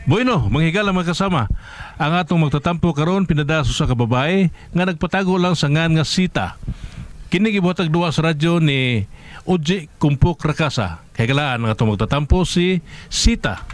Bueno, manghigala mga kasama. Ang atong magtatampo karon pinada sa usa ka babae nga nagpatago lang sa ngan nga Sita. Kini gibuhatag duwa sa radyo ni Oji Kumpok Rakasa. Kahigalaan ang atong magtatampo si Sita.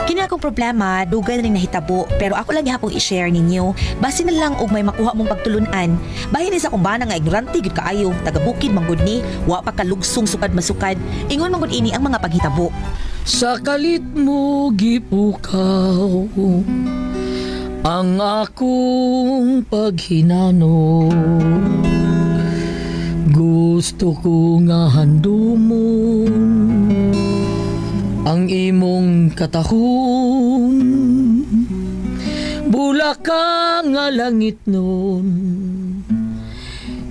Kini akong problema, dugay na ning nahitabo, pero ako lang gihapong i-share ninyo. Basin na lang og may makuha mong pagtulunan. Bahin ni sa akong bana nga ignorante gyud kaayo, taga bukid man gud ni, wa pa kalugsong sukad masukad. Ingon man gud ini ang mga paghitabo. Sa kalit mo gipukaw ang akong paghinano. Gusto ko nga handumon ang imong katahom. Bulaka nga langit nun,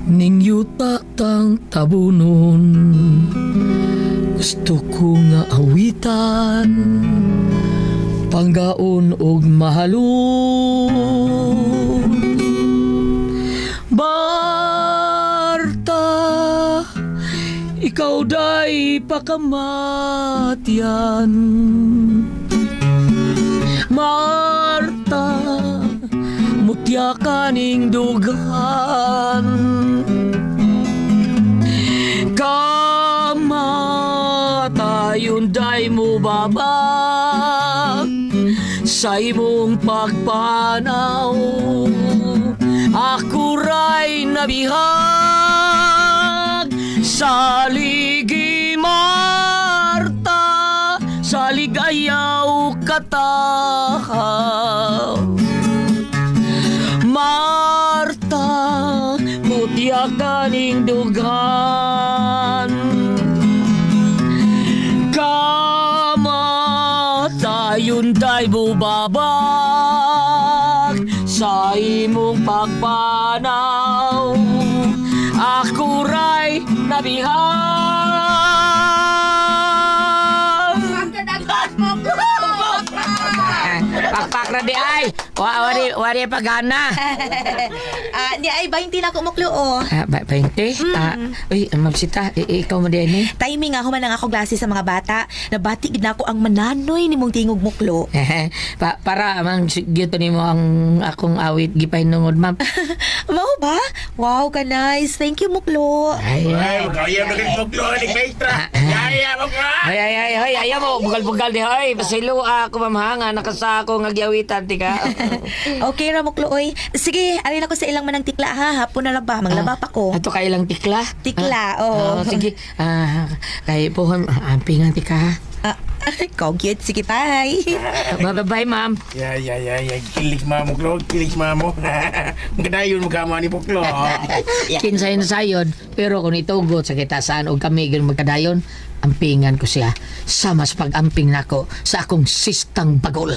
ning yuta tang tabunon. Gusto ko nga awitan, panggaon og mahalon. Marta, ikaw day pakamatyan. Marta, mutya kaning dugan. Kamatayon day mo babag sa imong pagpanaw. Ako ray nabihag sa ligi Marta, sa ligayaw katahaw. Marta, mutya kaning dugan. Kamatayon day bubabag sa imong pagpanaw. Ako ray nabihag. Pakpak na di ay. Wari, wari pagana. Ah, ni ay 20 na ako muklo oh. Ah, 20? Ah, uy, Ma'am Sita, ikaw mo din eh. Timing nga human lang ako klase sa mga bata. Nabati gid nako ang mananoy nimong tingog muklo. Para man gyud nimo ang akong awit gipahinungod, ma'am. Mao ba? Wow, ka nice. Thank you muklo. Ay, Ay, kaya mo rin muklo ni Maestra. Kaya mo ka! ay, ay, ay, ay, ayaw mo, bugal-bugal di, ay, pasilo ako, ma'am, ha, nga, nakasako, nga giawitan, tika. Okay ra muklo oy. Sige, alin ako sa ilang manang tikla ha. Hapon na lang ba? Manglaba pa ko. Ato kay ilang tikla? Tikla, Ah, oo. ah, sige, ah, kay pohon, ampingan tika, ha. Ah, ikaw cute. Sige, bye. Bye-bye, ma'am. Ya, ya, ya, ya. Kilig mamo, Klo. Kilig mamo. Magkadayon mo kama ni Puklo. Kinsay na sayon, pero kung itugot sa kitasaan o kami gyud magkadayon, ampingan ko siya sa mas pag-amping nako sa akong sistang bagol.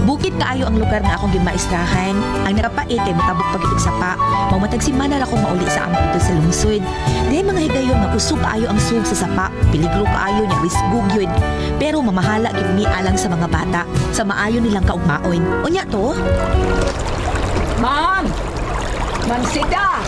Bukid kaayo ang lugar nga akong gimaestrahan. Ang nakapait kay matabok pag og sapa. Mao matag simana ra ko mauli sa among dito sa lungsod. Dahil mga higayon nga kusog kaayo ang sug sa sapa, peligro kaayo niya risgog yun. Pero mamahala gyud mi alang sa mga bata sa maayo nilang kaugmaon. Unya to, Ma'am! Ma'am Sida!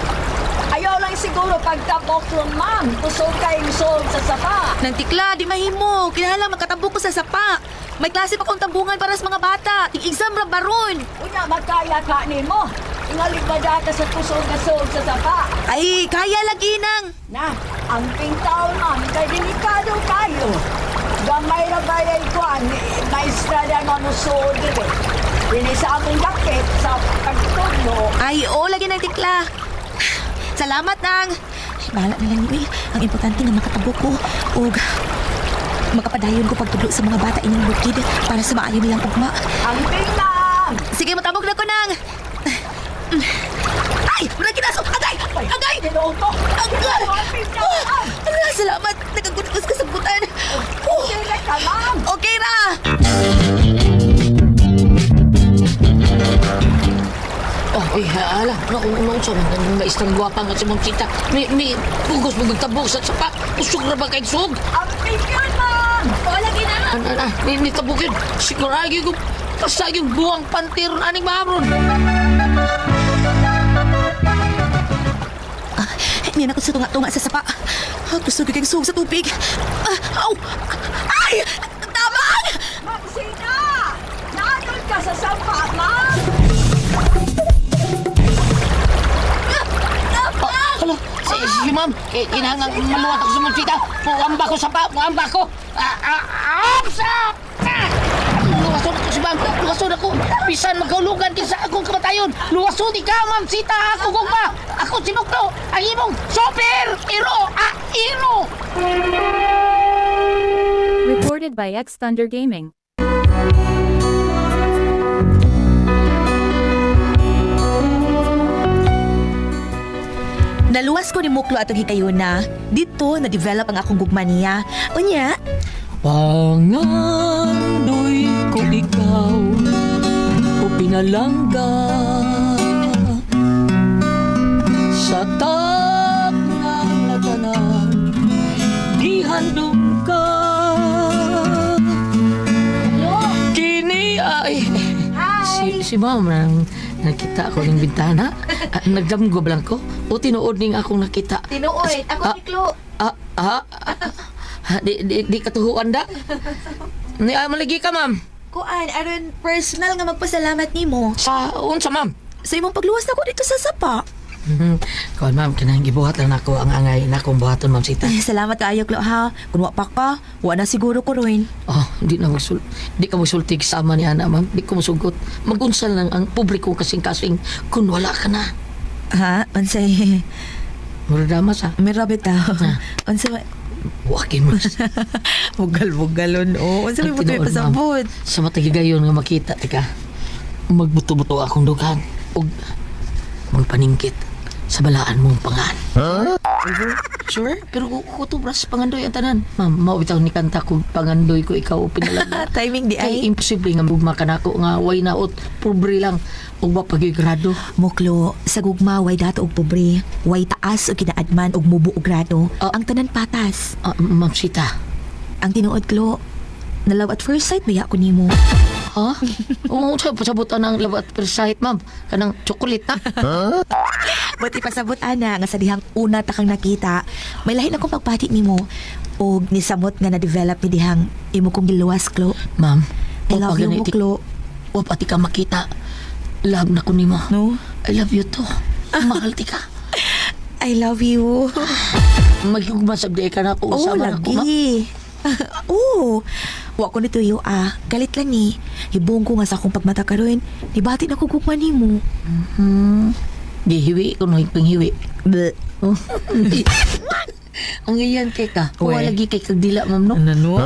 Ayaw lang siguro pagtabok ron, ma'am. Kusog kayong sold sa sapa. nang tikla di mahimo, kinahanglan makatabok ko sa sapa. May klase pa kong tambungan para sa mga bata. Ting exam ra baron. Unya, magkaya ka ni mo. Ingalig ba ka sa kusog na sold sa sapa? Ay, kaya lagi nang. Na, ang taon, ma'am, kay delikado kayo. Gamay ra bayay kuan, maestrada nga mo sold diri. Dili sa among dakit sa pagtudlo. Ay, oo, lagi ng tikla. Salamat, Nang. Ay, bahala na lang ni Uy. Ang importante nga makatabo ko. Og makapadayon ko pagtudlo sa mga bata ining bukid para sa maayo nilang ugma. Ang ma'am! Sige, matabog na ko, Nang. Ay! Mura kinaso! Agay! Agay! Tinoo to! Agay! Ang Oh, ma'am! ala, salamat. Nagkagutos ka sa butan. Oh, Okay ra ka, ma'am! okay ra! Oh, Uy, ala, no, no, no, sa man maestrang gwapa nga si Ma'am Sita. May pugos mo tabok sa sapa. Usog ra ba kay sug? Amping yun, ma'am! Wala gina. An, an, an, ni tabok yun. Siguro ko pasag yung buwang pantiron aning maamron. Niyan ako sa tunga-tunga sa sapa. Ah, gusto ko kang sug sa tubig. Ah, aw! Ay! Tabang! Ma'am Sina! Naanod ka sa sapa, ma'am! Hala, si ma'am, eh, kinahanglan maluwat ako sa Ma'am Sita. Muamba ko sa pa, muamba ko. Ah, ah, ah, sa! Ah! Luwason ako si ma'am, luwason ako. Bisan magkaulugan kinsa akong kamatayon. Luwason ikaw, Ma'am Sita, ako gugma. Ako si Mukto, ang imong super hero, ah, hero. Recorded by X Thunder Gaming. Naluwas ko ni Muklo atong hikayuna. Dito na-develop ang akong gugma niya. Unya, Pangandoy ko ikaw o pinalangga sa takna na tanan di handom ka kini ay si ma'am nang nakita ko ning bintana. Ah, nagdamgo lang ko o tinuod ning akong nakita. Tinuod. Ako Ah, ni Klo. Ah, ah, ah, ah, di katuhuan da. Ni ah, maligi ka, ma'am. Kuan, aron personal nga magpasalamat nimo Sa unsa, ma'am? sa imong pagluwas nako dito sa sapa. Kuan, ma'am, kanang gibuhat lang nako ang angay nakong buhaton, ma'am Sita. Ay, salamat kaayo Klo ha. Kun wa pa ka, wa na siguro ko ron. Oh, di na magsul di ka magsulti sama ni ana, ma'am. Di ko musugot. Magunsa lang ang publiko kasing-kasing kun wala ka na. Ha? Unsay Murada sa. mira bitaw. Unsa ba? Wakin mo. Bugal-bugalon oh. Unsa may Ang butoy tinuod, ma'am. pasabot? Sa matagigayon nga makita tika. Magbuto-buto akong dughan ug magpaningkit sa balaan mong pangan. Sure? Pero ko to bras pangandoy ang tanan. Ma'am, mao bitaw ni kanta ko pangandoy ko ikaw o pinalangga. Ah, timing di Kay ay. imposible nga gugma kanako nga way naot pobre lang ug wa pagyoy grado. Muklo, sa gugma way dato og pobre, way taas og kinaadman og mubo og grado. Ah. Ang tanan patas. Ah, Ma'am Sita. Ang tinuod Klo, na love at first sight biya ko nimo. Ha? Oo, sa pasabot ang love at first sight, ma'am. Kanang chocolate na. But ipasabot ana nga sa dihang una ta kang nakita, may lahi na kong pagpati nimo og nisamot nga na-develop ni dihang imo kong giluwas Klo. Ma'am, I love you, Muklo. Wa pa ti ka makita. Love na ko nimo. No? I love you too. Mahal ti ka. I love you. Magyugma sa di ka na ako. Oo, Usama na ko, ma'am. Oh, lagi. Oo. Wa ko nituyo ah. Galit lang ni. Hibong ko nga sa akong pagmata karon. Nibati na ko gugma nimo. Gihiwi ko no higping hiwi. Bleh. Oh. Ang iyan kay ka. Uwe. Wala lagi kay kagdila, ma'am, no? Ano?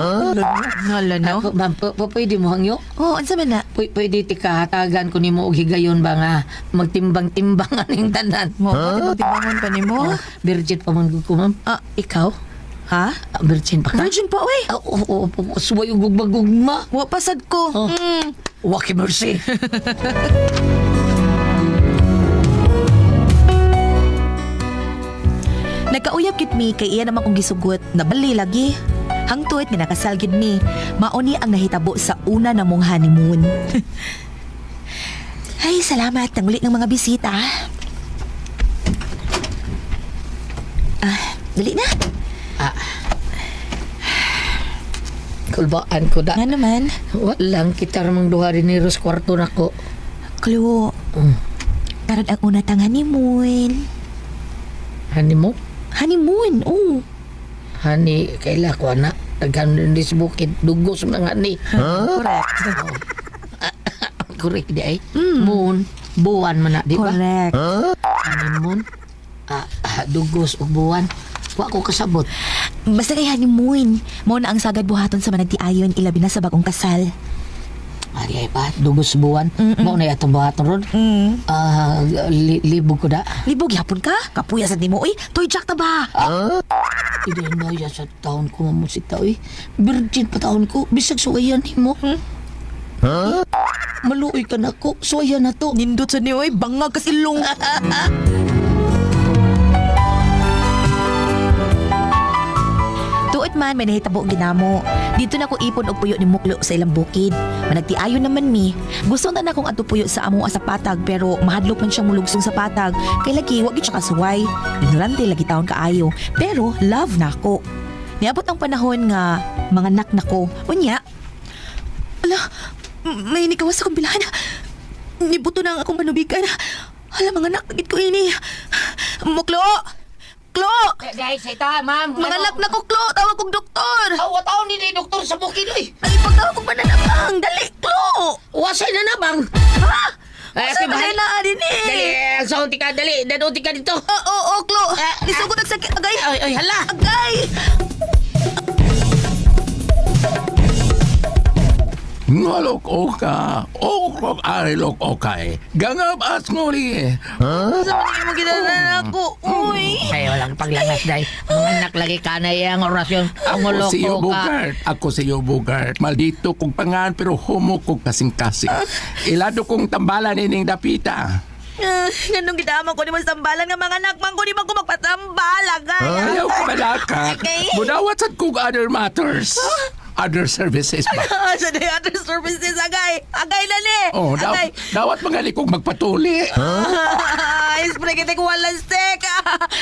Ngala no? Ako, ma'am, pwede mo hangyo? Oh, unsa man na? Pwede ti ka hatagan ko nimo og higayon ba nga magtimbang-timbang aning tanan. Mo, huh? Pa nimo? Oh, virgin pa man gud ko, ma'am. Ah. Ikaw? Ha? Ah, virgin pa ka? Virgin pa oy. Ah, oo, oo, suway og gugma-gugma. Wa pasad ko. Oh. Waki mercy. Nagkauyab gid mi kay iya naman kong gisugot na bali lagi. Hangtod nga nakasal gid mi. Mao ni ang nahitabo sa una namong honeymoon. Ay, salamat. Nanguli ng mga bisita. Ah, dali na. Ah. Kulbaan ko da. Nga naman. Walang kita ramang duha rin ni Ros kwarto nako. Klo, karon ang una tang honeymoon. Honey mo? Honeymoon, oo. Honey, kaila ko ana. Daghan din sa bukid. Dugos mga honey. Correct. Correct di ay. Moon. Buwan man na, di ba? Correct. Honeymoon. Ah, ah, dugos ug buwan. Wa ko kasabot. Basta kay honeymoon. Mao na ang sagad buhaton sa managtiayon ilabi na sa bagong kasal. Ari ay pa, dugos buwan. Mao na atong buhaton ron. Ah, libog ko da. Libog yapon ka? Kapuya sa nimo oy. Toy Jack ta ba? Hindi na ya sa taon ko mamusita oy. Virgin pa taon ko. Bisag suwayan nimo. Maluoy ka na ko. Suwaya na to. Nindot sa ni oy, bangag kas ilong. Tuot man may nahitabo ginamo. Dito na ko ipon og puyo ni Muklo sa ilang bukid. Managtiayon naman mi. Gusto na na kong adto puyo sa amo sa patag pero mahadlok man siyang mulugsong sa patag. Kay lagi wa gyud siya kasuway. Ignorante lagi taon kaayo. Pero love na ako. Niabot ang panahon nga mga anak nako. Unya. Ala, may nikawas akong bilhan. Nibuto na ang akong panubigan. Hala, mga anak, gid ko ini. Muklo! Klo! Dahil sa ita, ma'am. Mga anak na ko, Klo! Tawag kong doktor! Awa taon ni doktor sa bukid, oy. Ay, pagtawag kong pananabang! Dali, Klo! Wasay na nabang. Ha? Ay, Asa okay, ba bahal- na din eh? Dali, sa ka, dali. Danuti ka dito. Oo, oo, Klo! Ah, Nisugod ang sakit. Agay! Ay, ay, hala. Agay! Ngolok oka, okrok arilok okay. Gangap as nguli. Sa mga mo ginana ako. Uy! Ay, walang paglangas, day. Mga anak lagi kanay ang orasyon. Ang Ako si ulok ka. Bogart. Ako si Bogart. Maldito kong pangan pero homo kong kasing-kasing. Ilado kong tambalan ining dapita. Ah, Nganong gidama ko ni mo sambalan nga mga anak man ko di man ko magpatambal agay. Ayaw ko malaka. Okay. Munawat sad kong other matters. Other services ba? Sa the other services agay. Agay na ni. Oh, Agay. dawat mga kong magpatuli. Ay, spray kita ko walang sek.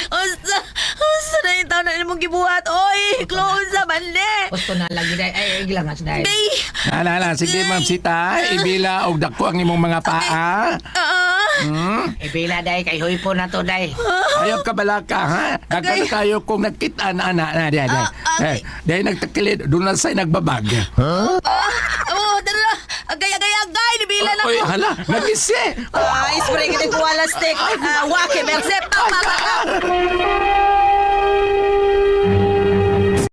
Unsa, unsa na yung taon na imong gibuhat. Oy, close sa man ni. Gusto na lagi, day. Ay, ay, gilangas, day. Ay, Na, na, na. Sige, ma'am Sita. Ibila og dako ang imong mga paa. ah, Ibila, day. Kay huy po na to, day. Ayaw ka balaka, ha? Daghan kayo kung nagkita na, na, na, di, di. Ah, Eh, dahil nagtakilid, doon na sa'yo nagbabag. oh, dara. Agay, agay, agay. Nibila na Oy, ko. hala, nagisi. Ay, spray kita ko walang stick. Ah, wake, merse. Pa, pa, pa, pa.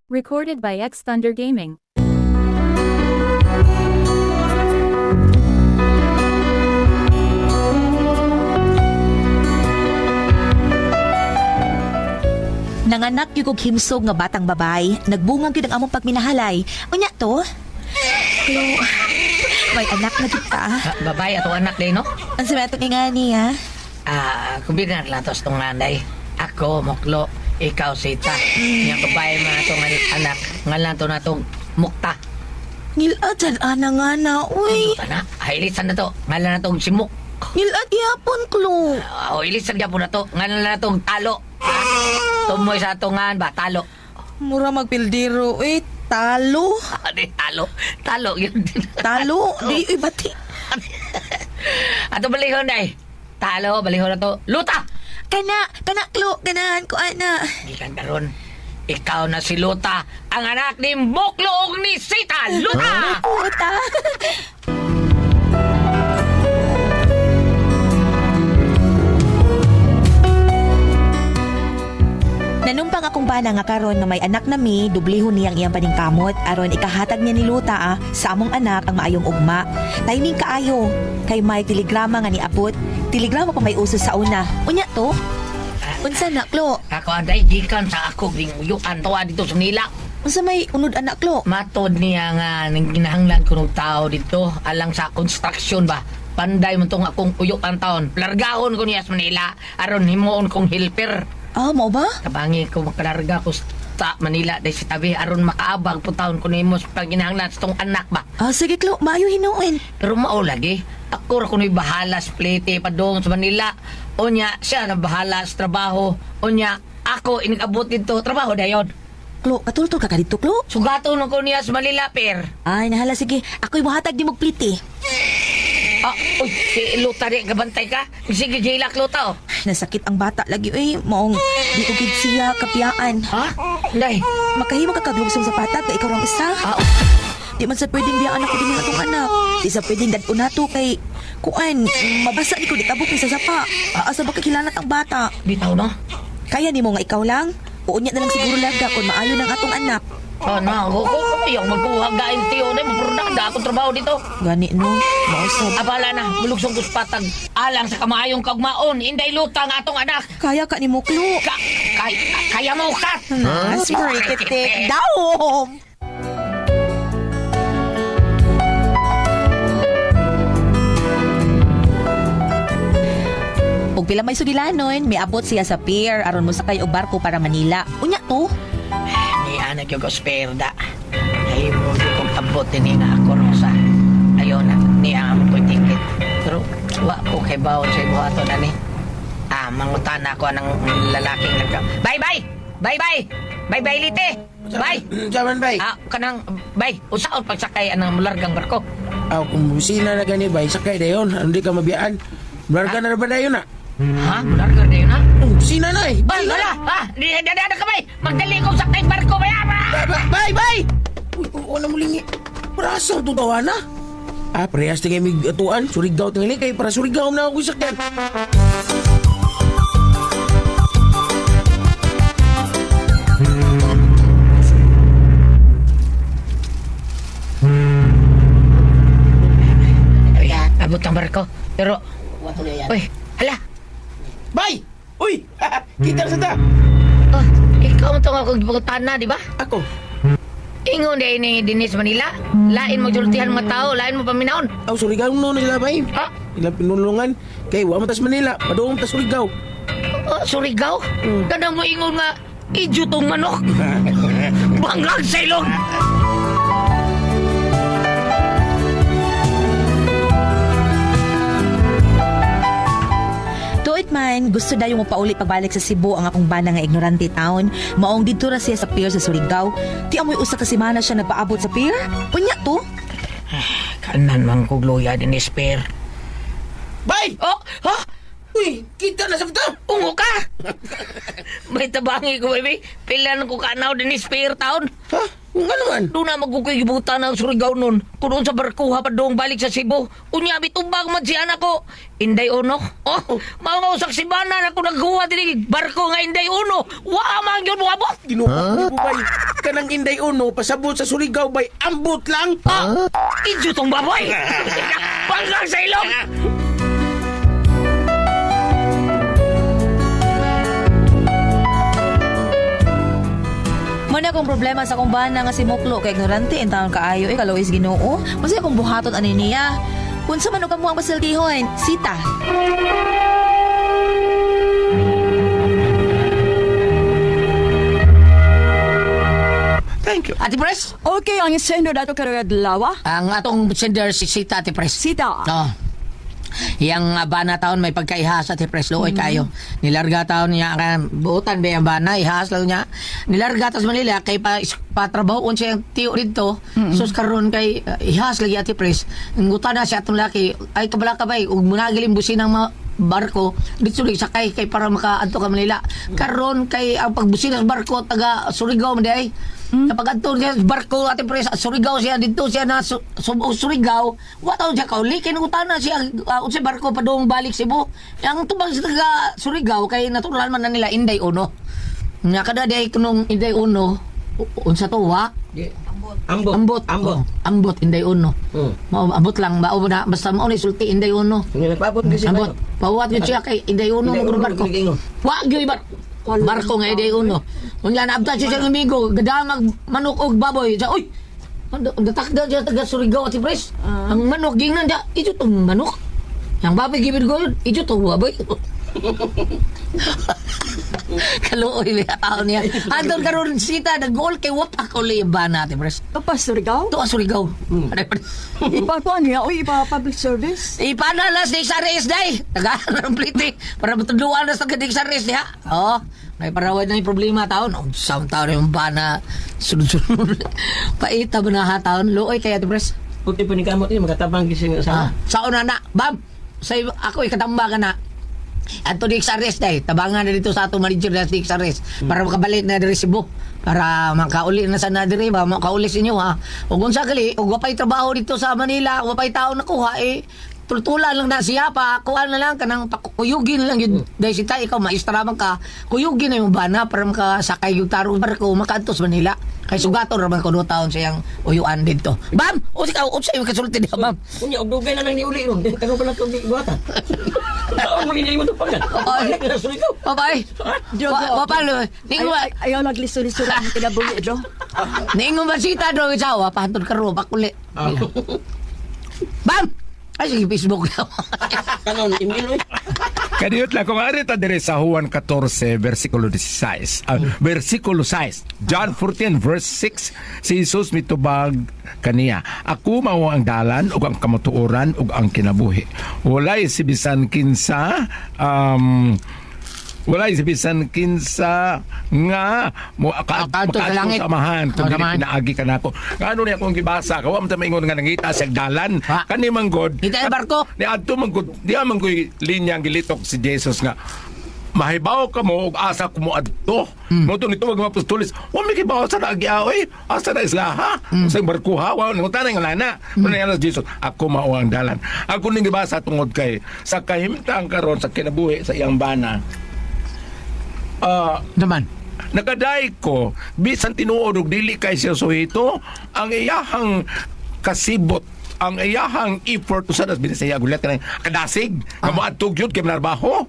Recorded by X Thunder Gaming. Nanganak yung kog himsog nga batang babay, nagbungang gyud ang among pagminahalay. Unya to? Klo, may anak na gid ka. Ah, Babay, ato anak, day, no? Ang sa atong ingani ha? Ah, kumbinar lang to sa itong nanay. Ako, moklo, ikaw, sita. Nga babae mga itong anak. Nga lang to na itong mukta. Ngilad sad ana nga na, uy. Ana, ay, ilisan na to. Nga lang na itong simuk. Ngilad gyapon, Klo. Oh, ilisan gyapon na to. Nga lang na itong talo. Ah, tumoy sa atungan ba, talo. Mura magpildiro, uy. Talo. Ah, di, talo. Talo, yun din. Talo. Di, uy, bati. Ato balihon, day. Talo, balihon na to. Luta! Kana, kana, Klo. Ganahan ko, ana. Gikan karon. Ikaw na si Luta, ang anak ni Moklo ug ni Sita. Luta! Puta. Nanumpang akong bana nga karon nga may anak na mi, dublihon niyang iyang paningkamot aron ikahatag niya ni Luta sa among anak ang maayong ugma. Timing kaayo kay may telegrama nga niabot. Telegrama pa may uso sa una. Unya to? Unsa na, Klo? Ako anday gikan sa ako ging uyuan tawa dito sa Manila. Unsa may unod anak, Klo? Matod niya nga ning ginahanglan ko og tao dito alang sa construction ba. Panday man tong akong uyuan taon. Largahon ko niya sa Manila aron himuon kong helper. Ah, mao ba? Kabangi ko makalarga ko sa Manila dahil sa tabi aron makaabag po taon ko nimo sa pagginahanglan sa tong anak ba. Ah, sige, Klo. Maayo hinuon. Pero mao lagi, ako ra kuno'y bahala sa plete padung sa Manila. Unya, siya na bahala sa trabaho. Unya, ako inigabot dito trabaho dayon. Klo, katultol ka ka dito, Klo. Sugaton ko niya sa Manila, per. Ay, nahala, sige. Ako'y muhatag di magpliti. Ah, uy, si Luta di, gabantay ka. Sige, Jayla, Luta, oh. Nasakit ang bata lagi, uy. Maong di ko gid siya kapiyaan. Ha? Day. Makahimo ka kaglugsong sa patag, kay ikaw rang isa. Ah, Di man sa pwedeng biyaan ako din atong anak. Di sa pwedeng dad-on nato kay kuan, mabasa ni ko di tabok ni sa sapa. Asa ba kakilanat ang bata? Bitaw, no? Kaya nimo nga ikaw lang? Uunya na lang siguro laga kung maayo ng atong anak. Oh, no. Ko, yung magkuha gain tiyo na, mapurnada akong trabaho dito. Gani no, mausab. Abala na, mulugsong ko sa patag. Alang sa kamaayong kaugmaon, inday luta ang atong anak. Kaya ka ni mo, Klo. Ka, kay, kaya mo ka. Nas, break it down. Og pila may sugilanon, miabot siya sa pier aron mosakay og barko para Manila. Unya to. Ni ana gyud ko sperda. Nahimo gyud kong abot ini nga ako Rosa. Ayo na ni ang ko ticket. Pero wa ko kay bawon sa buhaton ani. Ah, mangutana ko ng lalaking nagka. Bye bye. Bye bye. Bye bye lite. Bye. Jaman bay. Ah, kanang bye. Usaon pagsakay anang mulargang barko. Aw, kung busina na gani bay, sakay dayon. Hindi ka mabiyaan. Larga na ba dayon na? Ha? Mularga na yun ha? Busina na eh. Bay, wala. Ha? Di di di ka bay. Magdali kong sakay barko bay. Ah! Bay, bay, bay! Uy, wala mo lingi. Prasang to tawa na. Ah, parehas tingay mig atuan. Surigao tingali kay para Surigao na ako sakyan. Ay, abot ang barko. Pero Uy, hala. Bay! Uy! Kita sa ta. Oh, ikaw mo itong akong gipangutana, di ba? Ako. Ingon di ni Dinis Manila. Lain mo jultihan mga tao, lain mo paminaon. Aw, Surigao no nila bay. Ha? Ilang pinulungan. Kay wa man tas Manila, padung tas Surigao. Oh, Surigao? Kanang mo ingon nga, idyo tong manok. Bangag sa ilong! Tuit man, gusto dayon mo pauli pagbalik sa Cebu ang akong bana nga ignorante town. Maong didto ra siya sa pier sa Surigao. Ti amoy usa ka semana siya nagpaabot sa pier. Unya to. Kanan man kog luya Dinis Per. Bay! Oh, ha? Uy, kita na sa ta. Ungo ka! May tabangi ko, baby. Pila ko kanaw Dinis Per taon. Ha? Nga naman. Doon na magkukuy gibuta ng Surigao nun. Kung sa barko ha padung balik sa Cebu. Unya bitubag man siya nako. Inday Uno. Oh, mao nga usak simana na ko naghuwa dinhi barko nga Inday Uno. Wa man gyud moabot. Ginoo ko bay. Kanang Inday Uno pasabot sa Surigao bay. Ambot lang. Ah, idyo tong baboy. Banggang sa ilong. Mo na akong problema sa akong bana nga si Moklo kay ignorante in taon kaayo eh kaluoy Ginoo. Masaya akong buhaton ani niya. Unsa man og kamo ang pasiltihon? Sita. Thank you. Ate Pres, Okay, ang sender dato karong adlaw. ang atong sender si Sita Ate Pres. Sita. Oh. Yang bana taon may pagkaihas at Pres luoy kayo. Nilarga taon niya kan buotan ba yung bana ihas lang niya. Nilarga tas Manila kay pa patrabaho siya yung tiyo dito. Sus karon kay ihas lagi Ate Pres. Nguta na siya atong laki ay kabala ka bay ug munagilim busin ang mga barko dito rin sakay kay para makaadto ka Manila. Karon kay ang pagbusin sa barko taga Surigao man di ay. Kapag adto siya sa barko Ate Pres Surigao siya dito siya na Surigao wa taon siya kauli kay nangutana siya unsay barko padung balik Cebu. Ang tubang sa taga Surigao kay natural man na nila Inday Uno. Nga kada di kunong Inday Uno unsa to wa? Ambot. Ambot. Ambot. Oh, ambot Inday Uno. Hmm. Mao ambot lang mao na basta mao ni sulti Inday Uno. Nga nagpaabot kasi Ambot. Pawat gyud siya kay Inday Uno Inday mo Uno, barko. giingon. Wa gyud bar barko nga Inday Uno. Unya naabtan siya sa amigo, gadamag manok og baboy. Sa uy. Datakdan siya taga Surigao at Pres. Ang manok gingnan siya, ito tong manok. Ang baboy gibid ko yun, ito tong baboy. Kaluoy ba tao niya. Anton karon sita nag-goal kay wap ako liba natin Pres. Ito pa Surigao. Ito ang Surigao. Ipa kuan niya, oy, ipa public service. Ipanalas ni Xares day. Tagaan ng plite. Para matudluan na sa kadik Xares diha. Oo. May parawad na yung problema taon. Oh, sound taon yung bana. Sunod-sunod. Paita ba na ha taon? Luoy kaya ito, pres. Kuti pa ni kamot ni makatabang gising sa Ah, sa una na. Bam! Sa ako ikatamba ka na. Ato di Xares day. Tabangan na dito sa ato manager na di Xares. Para makabalik na diri Cebu. Para makauli na sa na diri ba makauli sa inyo ha. Ug unsa gali, ug wapay trabaho dito sa Manila, wapay tao nakuha eh tultulan lang na siya pa kuan na lang kanang pakuyugin lang yun dahil si tay ikaw maestra man ka kuyugin na yung bana para makasakay yung tarong barko makaadto sa Manila kay sugaton ra man kuno taon siyang uyuan didto bam o ikaw unsa imong kasulti diha ma'am Unya og dugay na lang ni uli ron. Karon pa lang kog buhatan. Taon mo gini mo tupagan. Ay. Balik na sa Surigao. Babay. Jojo. Wa pa lo. Ningo Ay, ay, ayaw naglisod-lisod ang kinabuhi, Jo. ningo masita do isa wa pa hantud karo pakuli. Bam. Ay sige Facebook na. Kanon email oy. Kadiyot lang kung ari ta diri sa Juan 14 versikulo 16. Versikulo 6. John 14 verse 6, si Jesus mitubag kaniya. "Ako mao ang dalan ug ang kamatuoran ug ang kinabuhi. Walay si bisan kinsa nga mo Kaadto sa langit. sa Amahan kung Sa dili Amahan. pinaagi kanako." Ngano niya akong gibasa, kawa man ta maingon nga nangita siya dalan. Ha? Kani man god. Ngita ang barko. Ni adto man gud, di man ko'y linya ang gilitok si Jesus nga mahibaw ka mo og asa ko mo adto. Mo to nito mga apostoles, wa mi kibaw sa naagi oy, asa na isla ha? Sa barko ha, wa nangutana nga lana. Pero niya Jesus, "Ako mao ang dalan." Ako ning gibasa tungod kay sa kahimtang karon sa kinabuhi sa iyang bana. Naman. Nakaday ko bisan tinuod og dili kay siya suhito, ang iyahang kasibot, ang iyahang effort usa nas binisaya gulat kanang kadasig nga moadto gyud kay manarbaho.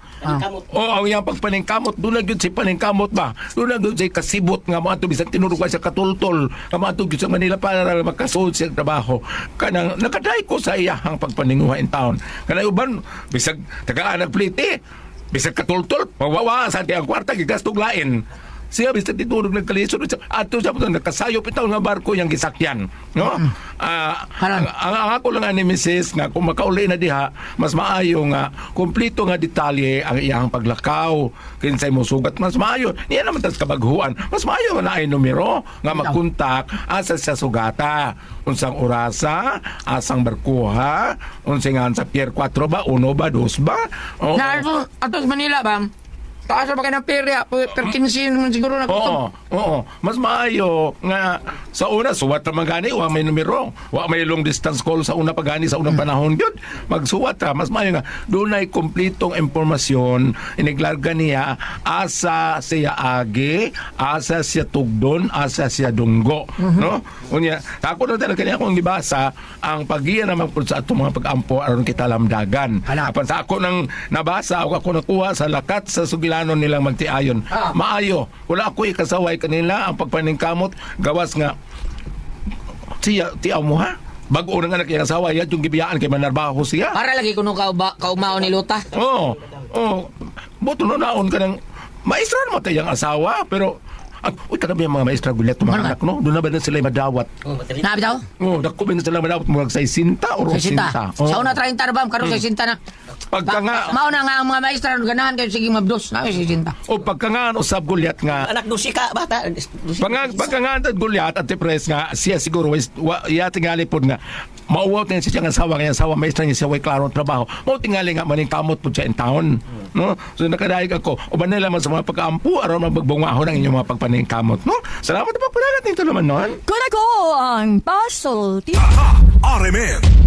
O ang iyang pagpaningkamot, doon na gyud si paningkamot ba, doon na gyud si kasibot nga moadto bisan tinuod ka siya katultol nga moadto gyud sa Manila para makasuod siya trabaho. Kanang nakaday ko sa iyahang pagpaninguha in town. Kanang uban bisag tagaan nagplite, bisag katultol, mawawa sa ang kwarta, gigastog lain. Siya bisag tinuod nagkalisod ato siya po nakasayop itaw nga barko yang gisakyan, no? Karon. Ang ako lang ani misis nga kung makauli na diha, mas maayo nga kumpleto nga detalye ang iyang paglakaw, kinsay mo sugat, mas maayo niya naman tas kabaghuan, mas maayo na ay numero nga magkontak, asa siya sugata, unsang orasa, asang barkuha, unsay nga sa Pier 4 ba, 1 ba, 2 ba. Oo. Na ato ato sa Manila ba? Taas ba kayo ng perya? Per 15 man siguro na. Oo, oo. Mas maayo nga sa una suwat ra man gani, wa may numero, wa may long distance call sa una pa gani, sa unang panahon gyud. Magsuwat ra, mas maayo nga dunay kompletong impormasyon iniglarga niya asa siya agi, asa siya tugdon, asa siya dunggo, no? Unya, ako na talaga kanya akong gibasa ang pagiya naman pud sa atong mga pag-ampo aron kita lamdagan. Hala. Apan sa ako nang nabasa o ako nakuha sa lakat sa sugilanon nilang magtiayon. Maayo, wala ako ikasaway kanila ang pagpaningkamot gawas nga siya tiaw mo ha. Bag-o nang anak iyang asawa, yan yung gibiyaan kay manarbaho siya. Para lagi kuno ka ba kaumao ni Luta. Oo. Oo. Buto no naon ka ng maestra naman tayang asawa, pero ang, uy, kanabi ang mga maestra gulyat mga anak, no? Doon na ba na sila madawat? Nabi daw? Oo, dako ba na sila madawat? Mga 60 o Sa sinta. 80. Oo. Sa una 30 ra ba karon sa sinta na. Pagka nga, Mao na nga ang mga maestra ganahan kayo sige mabdos. Na sa sinta. O pagka nga, ano, usab gulyat nga, Anak, dusi ka, bata. Dusi. Pagka nga ang gulyat at tipres nga siya siguro is wa, iya tingali pod nga mauwaw na siya nga asawa nga asawa maestra niya siya way klaro ang trabaho mao tingali nga maning kamot pod siya in town, no? So nakadayeg ako uban nila man sa mga pagkaampo aron magbungahon ang inyong mga pagpaningkamot, no? Salamat po pagpadagat nito naman noon. Kunako ang pasulti. RMN.